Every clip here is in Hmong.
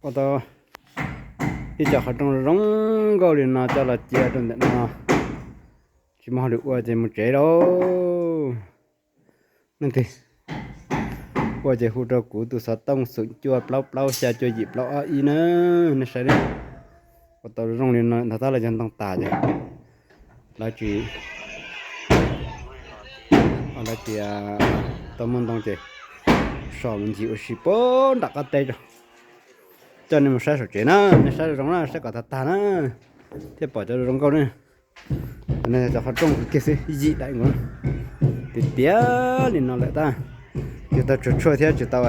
Ua tau ib co qhov rooj zoo nkauj li no coj los cia rau ntawm no, tsis muaj hauj lwm ua ces mus tsev lauj. Leej twg ua ces hu rau kuv tus xov tooj xoom cuaj plaub plaub xya cuaj yim plaub ob ib na, nej saib. Ua tau zoo li no ntag, tab lawv cov ntoo tas ces lawv tsis, lawv tsis tau muaj ntoo ces so mus ncig ua si puag nram qab teb. Coj nej mus saib saum tsev na, nej saib zoo na, saib kom tag tag na, thiaj pom cov zoo nkauj na. Cov qhov rooj kiag xwb yim daim nkaus, tiav tiav li no lawm tab. Yog tau tsuag tshuaj thiab tsis tau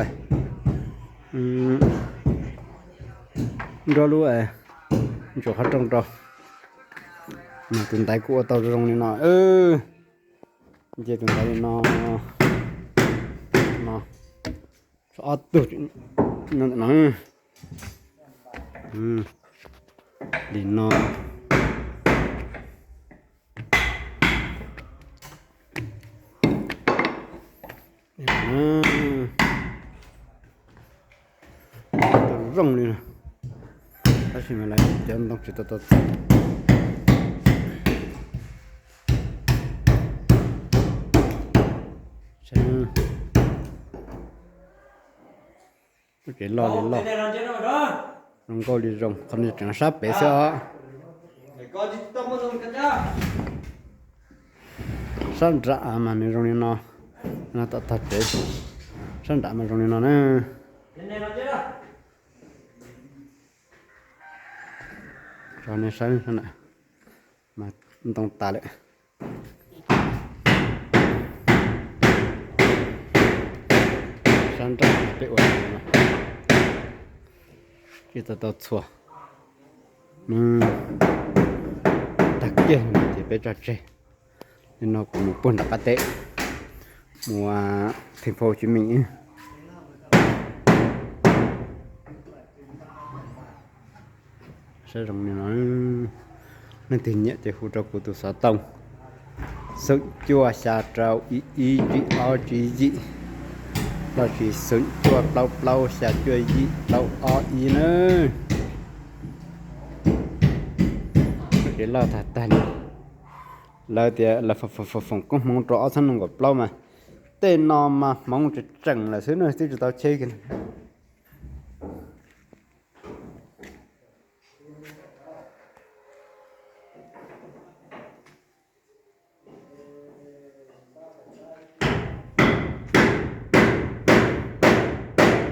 nrog lub ntsuas qhov rooj rau. Tus ntaiv kuj ua tau zoo li no. Nce tus ntaiv li no, no, ob tug no ntawm no. Li no. Tau zoo li no, tab sis mas lawv cov ntoo tsis tau tau txog. Lub tsev loj li loj, zoo nkauj li zoo, qhov no tseem sab pem xwb os. Sab nram mas nws zoo li no, no tom tog tsev, sab nram mas zoo li no na. Tso nej saib, mas ntoo tas lawm. Sab nrab peb ua no, tsis tau tau txhua. Tag kiag ces peb tso tseg. Nim no kuv mus puag nram qab teb, mus theem Phau Tsiv Meem. Saib zoo li no, leej twg nyiam ces hu rau kuv tus xov tooj xoom cuaj xya rau ib ib tsib ob tsib yim, los sis xoom cuaj plaub plaub xya cuaj yim plaub ob ib na. Lub tsev loj tag tag li. Lawv tias lawv foom koob hmoov rau ob txhiab nees nkaum plaub mas tej no mas hmoov tseem tseem lawm xwb na, twb tsis tau cheb kiag.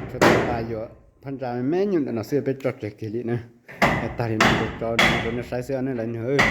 Tshuav tau tas yuav phab ntsa me nyuam ntawm no xwb peb tso tseg kiag li na. Tag li no tso rau nej saib xwb nej lawv nyuag.